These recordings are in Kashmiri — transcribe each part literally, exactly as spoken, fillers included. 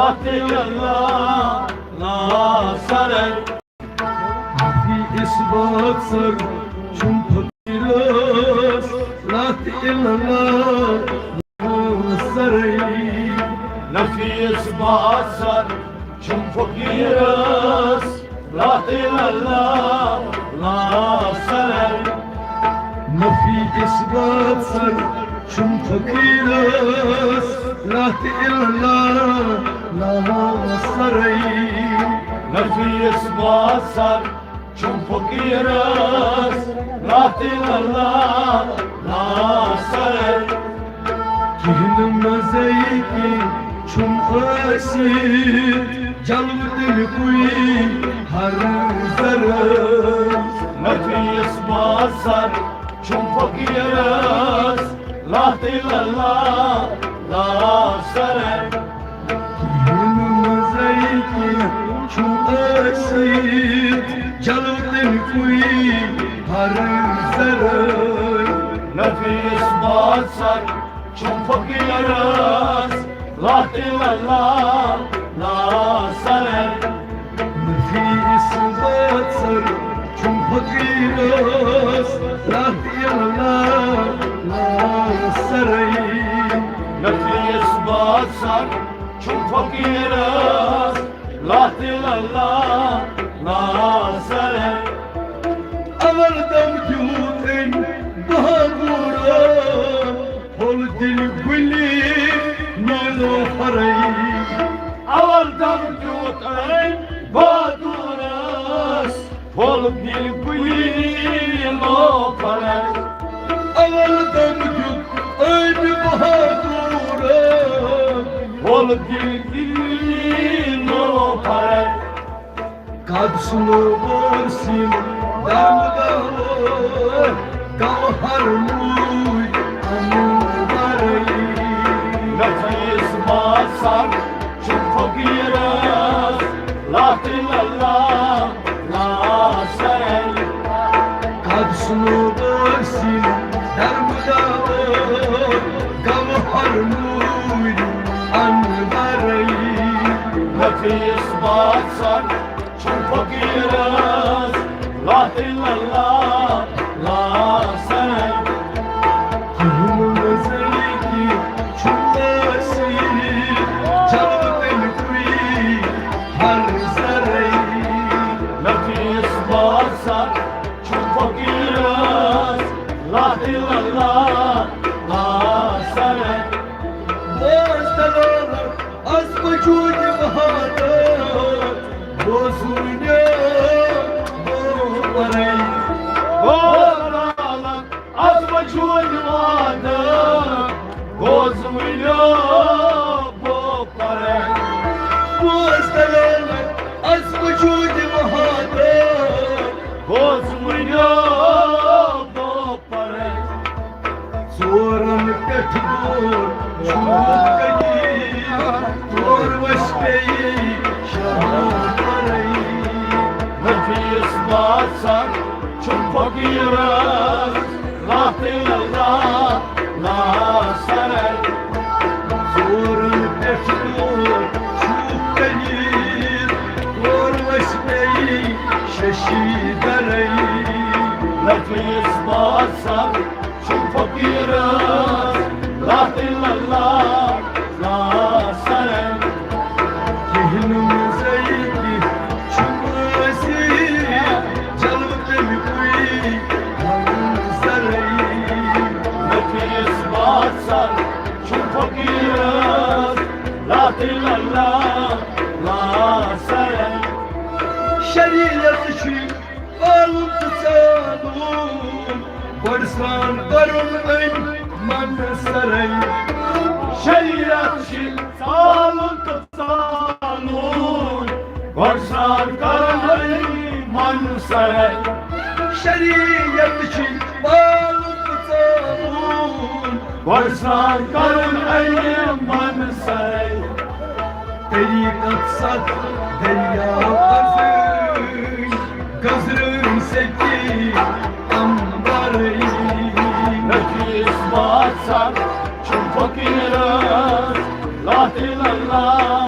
لا الا اللہ، لا سرے۔ نفی اثبات سر چھُم فقیرس، لا الا اللہ، لا سرے۔ نفی اثبات سر چھُم فقیرس، لا الا اللہ، لا سرے۔ نفی اثبات سر چھُم فقیرس، لا الا اللہ، لا سرے۔ نفی اثبات سر چھُم فقیرس، لا الا اللہ، لا سرے۔ کِہیٖنۍ نہٕ مزے کینٛہہ چھُم ٲسِتھ، جلوٕ تَمیُکُے ہر ذرٕ۔ نفی اثبات سر چھُم فقیرس، لا الا اللہ، لا سرے۔ کِہیٖنۍ نہٕ مزے کینٛہہ چھُم ٲسِتھ، جلوٕ تَمیُکُے ہر ذرٕ۔ نفی اثبات سر چھُم فقیرس، لا الا اللہ، لا سرے۔ نفی اثبات سر چھُم فقیرس، لا الا اللہ، لا سرے۔ نفی اثبات سر چھُم فقیرس، لا الا اللہ، لا سرے۔ اول دم دیُت أمۍ بہادُرس، پھوٚل دِلہِ گُلہِ نیٖلوفرے۔ اول دم دیُت أمۍ بہادُرس، پھوٚل دِلہِ گُلہِ نیٖلوفرے۔ اول دم دیُت أمۍ بہادُرس، پھوٚل دِلہِ گُلہِ نیٖلوفرے۔ قد سنوبر سیٖنہٕ درمدار، گوہر موٗدۍ انورے۔ نفی اثبات سر چھُم فقیرس، لا الا اللہ، لا سرے۔ قد سنوبر سیٖنہٕ درمدار، گوہر موٗدۍ انورے۔ نفی اثبات سر چھُم فقیرس، لا الا اللہ، لا سرے۔ کِہیٖنۍ نہٕ مزے کینٛہہ چھُم ٲسِتھ، جلوٕ تَمیُکُے ہر ذرے۔ نفی اثبات سر چھُم فقیرس، لا الا اللہ، لا سرے۔ بوز دلالت از وجود وحدت، بوز وُنہِ بو پرے۔ بوز دلالت از وجود وحدت، بوز وُنہِ بو پرے۔ بوز دلالت از وجود وحدت، بوز وُنہِ بو پرے۔ ژورن پٮ۪ٹھ گوٚو چھوٗت قدیٖر، ژور ؤسۍ پیٚیہِ شاہ پرے۔ نفی اثبات سر چھُم فقیرس، لا الا اللہ، لا سرے۔ ژورن پٮ۪ٹھ گوٚو چھوٗت قدیٖر، ژور ؤسۍ پیٚیہِ ششی درے۔ نفی اثبات سر چھُم فقیرس، لا الا اللہ، لا سرے۔ کِہیٖنۍ نہٕ مزے کینٛہہ چھُم ٲسِتھ، جلوٕ تَمیُکُے ہر ذرے۔ نفی اثبات سر چھُم فقیرس، لا الا اللہ، لا سرے۔ شریعت چھُ پالُن تہٕ ژالُن، گۄڈٕ سرٛان کَرُن أمۍ من سرے۔ شریعت چھِ پالُن تہٕ ژالُن، گۄڈٕ سرٛان کَرُن أمۍ من سرے۔ شریعت چھِ پالُن تہٕ ژالُن، گۄڈٕ سرٛان کَرُن أمۍ من سرے۔ طریٖقت ستھ دٔریاو پزٕرٕنۍ، گزرٕنۍ سیٚکہِ امبرٕے۔ نفی اثبات سر چھُم فقیرس، لا الا اللہ،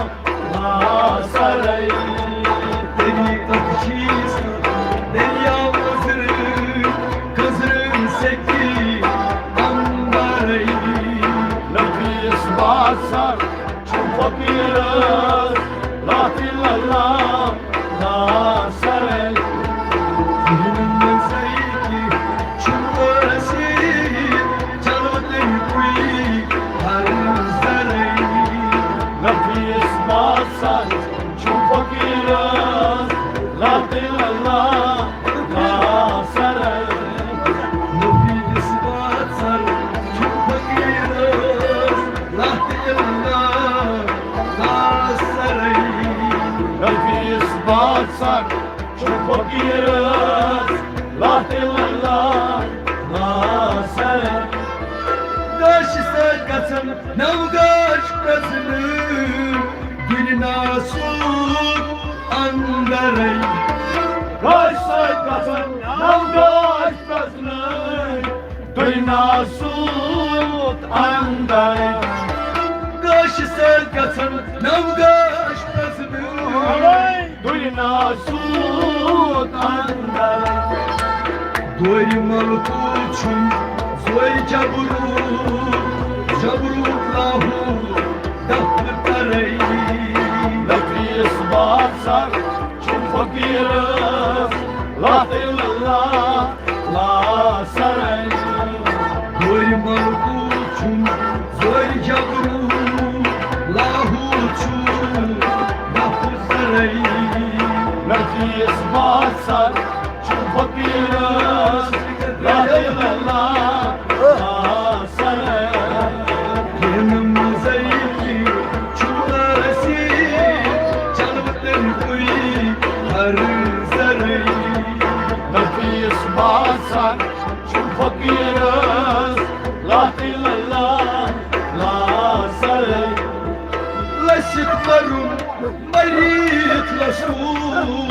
آسان چھُ فقیٖرس لا اله الا اللہ لا سرے۔ ذہنن منٛز زیٖٹھی چھُ وٲسی، چلو تٔمۍ کُے ہر سرے۔ نفیس باسان چھُ فقیٖرس لا اله الا اللہ لا سرے۔ نفیس باسان چھُ فقیٖرس لا اله الا اللہ لا سرے۔ نفیس باسان چھُ فقیٖرس لا اله الا اللہ لا سرے۔ گاشہِ سۭتۍ گژھن نو گاش پرٛزنہٕ، دُنیا سوٗد اندرے۔ گاشہِ سۭتۍ گژھن نو گاش پرٛزنہٕ، دُنیا سوٗد اندرے۔ گاشہِ سۭتۍ گژھن نو گاش پرٛزنہٕ، دُنیا سوٗد اندرے۔ دورِ ملکوت چھُم، زورِ جبروت، جبروت لاہوت دفن کرے۔ نفیس باسان چھُ فقیٖرس لا اله الا اللہ لا سرے۔ دورِ ملکوت چھُم، زورِ جبروت لاہوت چھُم دفن کرے۔ نفیس باسان چھُ فقیٖرس لا اله الا اللہ لا سرے۔ ذہنن منٛز زیٖٹھی چھُ وٲسی، چلو تٔمۍ کُے ہر سرے۔ نفیس باسان چھُ فقیٖرس لا اله الا اللہ لا سرے۔ لٔسِتھ مَرُن مٔرِتھ لَسُن،